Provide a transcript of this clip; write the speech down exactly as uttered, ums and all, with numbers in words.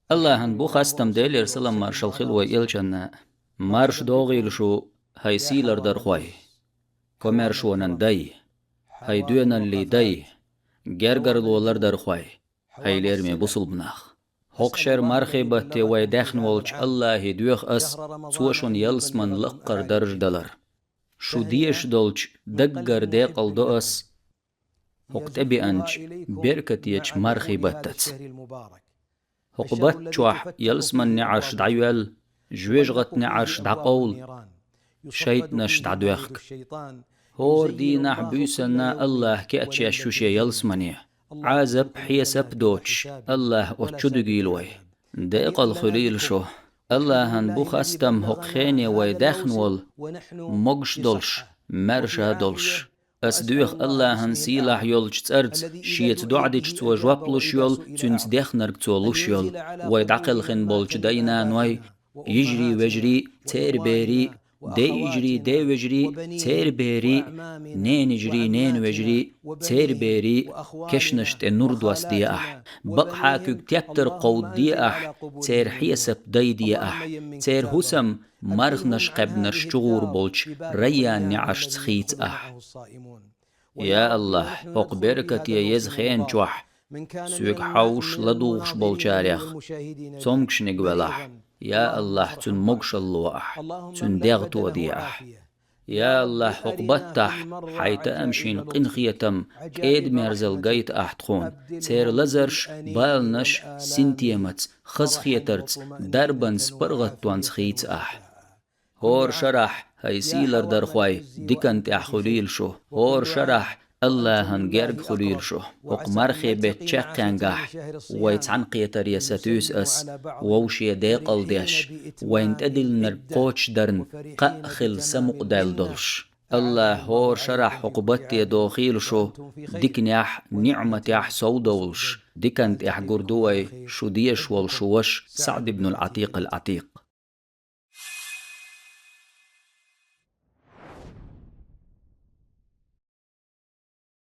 Аллахьан бу хастам, Делера салам-маршал хила вай элчанна: «Марша догӀийла шу, хӀай сийлардархой, комаьршонан дай, хӀай доьналлин дай, гергарло лардархой, хӀай лераме бусулба нах. ХӀокху шеран мархий батте вай даьхна волчу Аллахье доьху ас, цо шуна ялсаман лаккхара дарж далар. Шу дезаш долчу даггара декъал до ас хӀокху тӀебеанчу беркатечу мархий баттаца. ХӀокху батта чохь ялсаман неӀарш дӀайоьлла, жоьжахатин неӀарш дӀакъовла, шайтӀанаш дӀадоьхка. ХӀора дийнахь буьйсанна Аллахь кечъеш ю шен ялсамане. Ӏазап, хьесап доцуш, Аллахь оцу чу дуьгийла вай. Декъала хуьлийла шу. Аллахьан бу хастам хӀокху хене вай даьхна волу, могуш долуш, маьрша долуш. Ас доьху Аллахьан сийлахь йолчу цӀарца, шеца доӀа дича цо жоп луш йолу, цуьнца дехнарг цо луш йолу. Вай дӀакхелхина болчу дай-наной, йижарий-вежарий, церан берий, ден йижарий, ден вежарий, церан берий, ненан йижарий, ненан вежарий, церан берий, кешнаш тӀе нур доссаде ахь. Бакъахьа куьг теттар кховдаде ахь, церан хьесап дайде ахь. Церан хӀусам марханаш кхаьбнарш чугӀур болчу Райян неӀаршца хийца ахь. Я Аллахь, хӀокху беркате еза хен чохь соьга хьовсуш, ладугӀуш болчарех цомгушниг велахь. Я Аллахь, цуьнан могушалла ло ахь, цуьнан дегӀ тоде ахь. Я Аллахь, хӀокху баттахь хьайн таамашийн къинхетам, кӀеда-мерзалла гайта ахь тхуна. Церан лазарш, баланаш синтемаца, хазахетарца, дарбанца, паргӀаттонца хийца ахь. ХӀора шарахь, хӀай сийлардархой, диканна тӀехь хуьлийла шу. ХӀора шарахь Аллахьан герга хуьлийла шу. ХӀокху мархий беттан чаккхенгахь вай цхьаьнакхетаре сатуьйсу ас, вовше декъал деш, вайна тӀедиллинарг кхочушдарна кхаъ хилла самукъадаьлла долуш. Аллахь хӀора шарахь хӀокху батте дохийла шу, диканехь, ниӀматехь совдовлуш. Диканна тӀехь гур ду вай шу дезаш волу шу ваша СаӀд ибн ал-Ӏатикъ ал-Ӏатикъ.